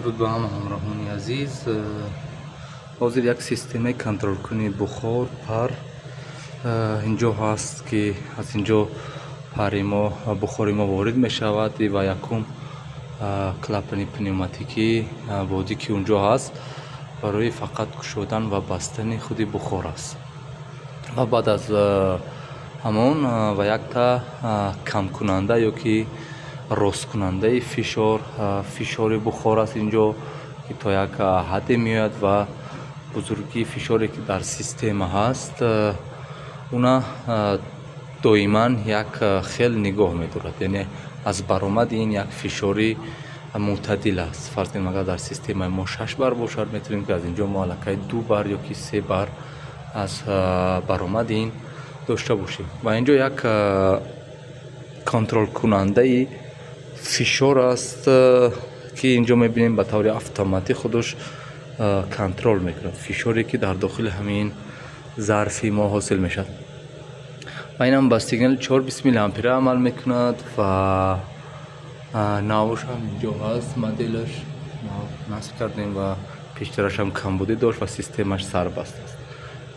Дуруд ба ҳама ҳамроҳони азиз. Ҳозир як системаи контролкунии бухор, пар инҷо ҳаст, ки аз инҷо пари мо, бухори мо ворид мешавад ва якум клапани пневматикӣ бодӣ, ки унҷо ҳаст, барои фақат кушодан ва бастани худи бухор аст. Ва баъд аз ҳамон ва якта камкунанда ё ки росткунандаи фишор, фишори бухор аст инҷо, ки то як ҳадде меояд ва бузургии фишоре, ки дар система ҳаст, уна доиман як хел нигоҳ медорад. Яъне аз баромади ин як фишори мӯътадил аст. Фарз кунем, агар дар системаи мо 6 бар бошад, метавонем, ки аз инҷо мо аллакай 2 бар ё ки 3 бар аз баромади ин дошта бошем. Ва инҷо як контролкунандаи фишор аст, ки инҷо мебинем, ба таври автоматӣ худаш контрол мекунад фишоре, ки дар дохили ҳамин зарфи мо ҳосил мешавад. Ва инам ба сигнали 4,20 миллиампера амал мекунад ва навшам инҷо ҳаст, моделаш нав насб кардем ва пештарашам камбудӣ дошт ва системаш сарбаст аст.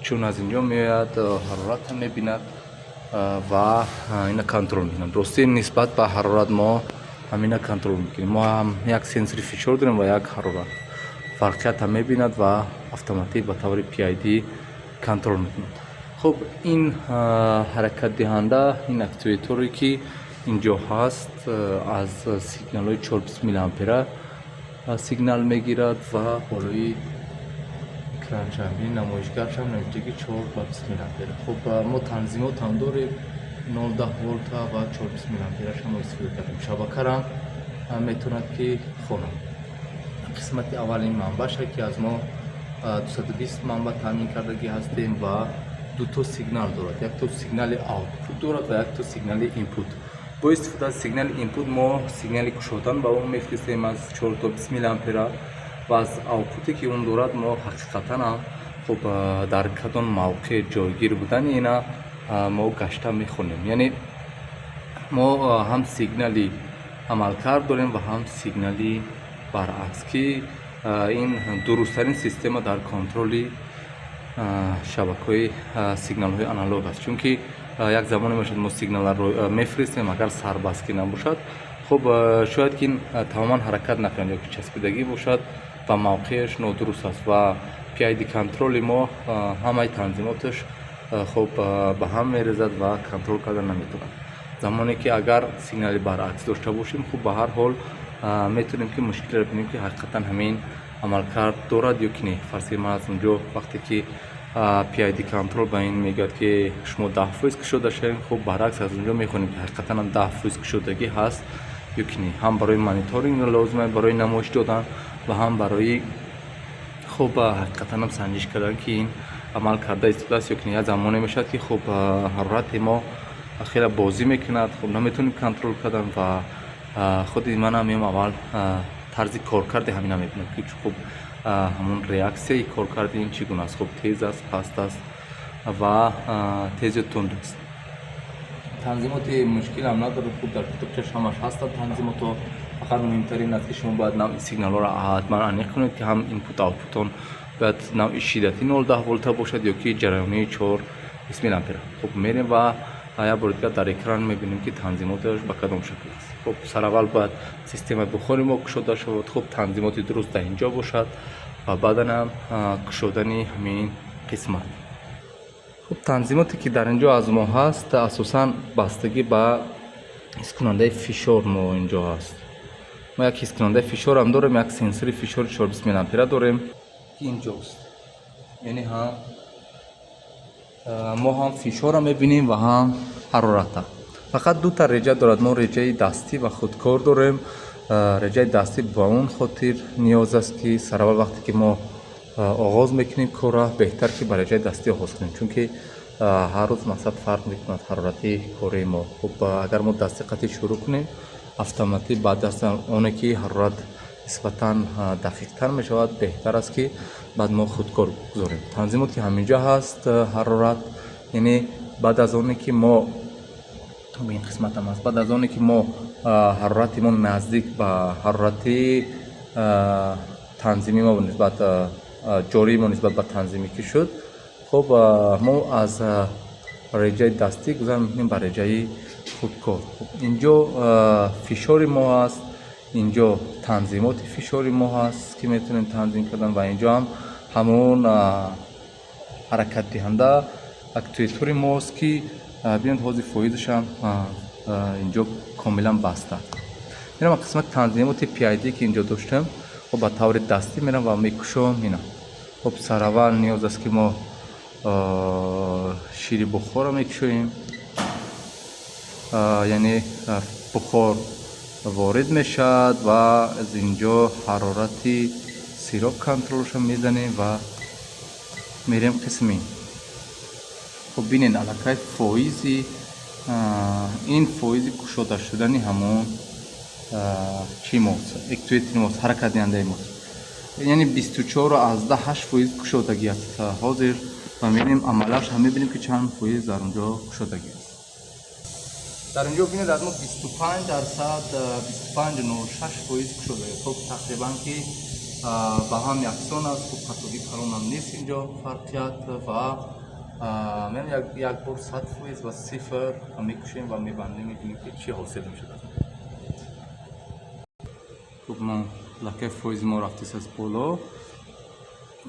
Чун аз инҷо меояд, ҳароратро мебинад ва ина контрол мекунад. Ростӣ, нисбат ба ҳарорат мо ҳамина контрол мекунем. Мо ҳам як сенсори фишор дорем ва як ҳарорат, фарқиятам мебинад ва автоматик ба таври PID контрол мекунад. Хуб, ин ҳаракатдиҳанда, ин актуаторе, ки инҷо ҳаст, аз сигналҳои 4,20 миллиампера сигнал мегирад ва болои экранча, ин намоишгаршам навиштаги 4 ба 20 миллиампера. Хуб, мо танзимотам дорем, 0,10 волта ва 4,20 миллиамперашам мо истифода кардем. Шабакарам метавонад, ки хонад. Қисмати аввал ин манбаъша, ки аз мо 220 манбаъ таъмин кардагӣ ҳастем ва дуто сигнал дорад: якто сигнали output дорад ва якто сигнали input. Бо истифода аз сигнали input мо сигнали кушодан ба он мефиристем аз 4 то 20 миллиампера ва аз output е, ки он дорад, мо ҳақиқатан ҳам, хуб, дар кадом мавқеъ ҷойгир будани ина мо гашта мехонем. Яъне мо ҳам сигнали амалкард дорем ва ҳам сигнали баръакс, ки ин дурусттарин система дар контроли шабакаҳои сигналҳои аналог аст, чунки як замоне мешавад, мо сигналро мефиристем, агар сарбастӣ набошад, хуб, шояд ки ин тамоман ҳаракат накунад ё ки часпидагӣ бошад ва мавқеаш нодуруст аст ва PID контроли мо ҳамаи танзимоташ, хуб, ба ҳам мерезад ва контрол карда наметавонад. Замоне ки агар сигнали баръакс дошта бошем, хуб, ба ҳар ҳол метавонем, ки мушкилро бинем, ки ҳақиқатан ҳамин амалкард дорад ё ки не. Фарз кунем, ман аз унҷо вақте ки PID контрол ба ин мегӯяд, ки шумо 10% кушода шавем, хуб, баръакс аз унҷо мехонем, ки ҳақиқатан ҳам 10% кушодагӣ ҳаст ё ки не. Ҳам барои мониторинг лозим, барои намоиш додан ва ҳам барои, хуб, ҳақиқатан ҳам санҷиш кардан, ки ин амал карда истодааст ё ки не. Як замоне мешавад, ки, хуб, ҳарорати мо хеле бозӣ мекунад, хуб, наметавонем контрол кардан ва худи манам меом, аввал тарзи коркарди ҳамина мебинам, ки, хуб, ҳамон реаксияи коркарди ин чӣ гуна аст, хуб, тез аст, паст аст ва тез ё тунд аст. Танзимоти мушкилам надорад. Хуб, дар китобчаш ҳамаш ҳастанд танзимотҳо. Фақат муҳимтарин аст, ки шумо бояд навъи сигналҳоро ҳатман аниқ кунед, ки ҳам input, output он бояд навъи шиддати 0,10 волта бошад ё ки ҷараёнии 4,20 миллиампера. Хуб, мерем ва як бори дигар дар экран мебинем, ки танзимоташ ба кадом шакл аст. Хуб, сараввал бояд системаи бухори мо кушода шавад, хуб, танзимоти дуруст дар инҷо бошад ва баъдан ҳам кушодани ҳамин қисмат. Хуб, танзимоте, ки дар инҷо аз мо ҳаст, асосан бастагӣ ба ҳискунандаи фишор мо инҷо ҳаст. Мо як ҳискунандаи фишорам дорем, як сенсори фишори 4,20 миллиампера дорем, ки инҷост. Яъне ҳам мо ҳам фишорро мебинем ва ҳам ҳарората. Фақат дута реҷа дорад. Мо реҷаи дастӣ ва худкор дорем. Реҷаи дастӣ ба он хотир ниёз аст, ки сараввал, вақте ки мо оғоз мекунем корра, беҳтар, ки ба реҷаи дастӣ оғоз кунем, чунки ҳар рӯз, мақсад, фарқ мекунад ҳарорати кории мо. Хуб, агар мо дастӣ қатъӣ шурӯъ кунем, автоматӣ баъд аз оне ки ҳарорат нисбатан дақиқтар мешавад, беҳтар аст, ки баъд мо худкор гузорем. Танзимот, ки ҳаминҷо ҳаст, ҳарорат, яъне баъд аз оне ки мо, ин қисматам аст, баъд аз оне ки мо ҳарорати мо наздик ба ҳарорати Танзими мо нисбат ҷории мо нисбат ба танзимӣ ки шуд, хуб, мо аз реҷаи дастӣ гузар мекунем ба реҷаи худкор. Хуб, инҷо фишори мо ҳаст, инҷо танзимоти фишори мо ҳаст, ки метавонем танзим кардан, ва инҷо ҳам ҳамон ҳаракатдиҳанда актуатори мост, ки бинед, ҳозир фоизашам инҷо комилан баста. Мерам қисмати танзимоти PID, ки инҷо доштем. Хуб, ба таври дастӣ мерам ва мекушом ина. Хуб, сараввал ниёз аст, ки мо шири бухорро мекушоем, яъне бухор ворид мешавад ва аз инҷо ҳарорати сироп контролша мезанем ва мерем қисми. Хуб, бинед, аллакай фоизи ин фоизи кушода шудани ҳамон чӣ мост, актуатори мост, ҳаракатдиҳандаи мост, яъне 24,8% кушодагӣ аст ҳозир. Ва мебинем амалаш ҳам, мебинем, ки чанд фоиз дар он ҷо кушодагӣ аст. Дар инҷо бинед, аз мо 25%, 25,06% кушодагӣ. Хуб, тақрибан ки ба ҳам яксон аст. Хуб, хатогӣ калонам нест инҷо фарқият. Ва мен як бор 100% ва сифр мекушем ва мебандем, мебинем, ки чӣ ҳосил мешавад. Хуб, мо аллакай фоизи мо рафтест аз боло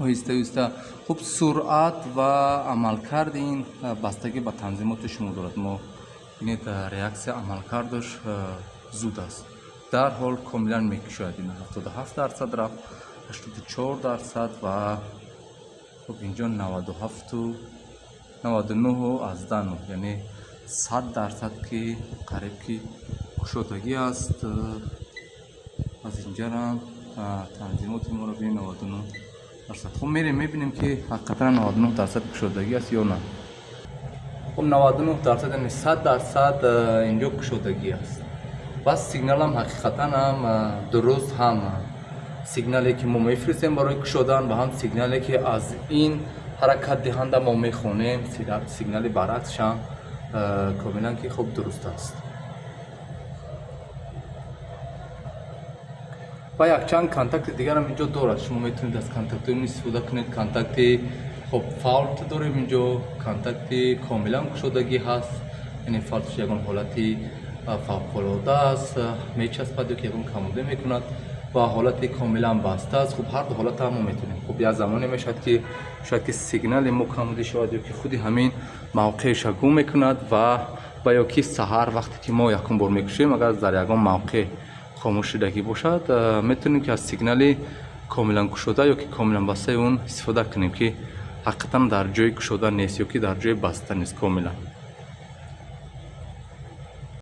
оҳиста оҳиста. Хуб, суръат ва амалкарди ин бастагӣ ба танзимоти шумо дорад. Мо бинед, реаксия амалкардаш зуд аст, дарҳол комилан мекушояд. Ин 77% рафт, 84%, ва хуб, инҷо 97-у 99,9, яъне 100%, ки қариб ки кушодагӣ аст. Аз инҷарам танзимоти моро бинед, 99%. Хуб, мерем, мебинем, ки ҳақиқатан 99% кушодагӣ аст ё на. Хуб, 99%, яъне 100% инҷо кушодагӣ аст ва сигналам ҳақиқатан ҳам дуруст, ҳам сигнале, ки мо мефиристем барои кушодан, ва ҳам сигнале, ки аз ин ҳаракатдиҳанда мо мехонем, сигнали баръаксшам комилан ки хуб дуруст аст. Ва якчанд контакти дигарам инҷо дорад, шумо метавонед аз контактҳои истифода кунед. Контакти, хуб, fault дорем инҷо, контакти комилан кушодагӣ ҳаст, яъне fault ш ягон ҳолати фавқулода аст, мечаспад ё ки ягон камбудӣ мекунад, ва ҳолати комилан баста аст. Хуб, ҳар ду ҳолата мо метавонем. Хуб, як замоне мешавад, ки шояд ки сигнали мо камбудӣ шавад ё ки худи ҳамин мавқеъша гум мекунад, ва ё ки саҳар вақте ки мо якум бор мекушем, агар дар ягон мавқеъ хомӯш шудагӣ бошад, метавонем, ки аз сигнали комилан кушода ё ки комилан бастаи он истифода кунем, ки ҳақиқатан дар ҷои кушода нест ё ки дар ҷои баста нест комилан.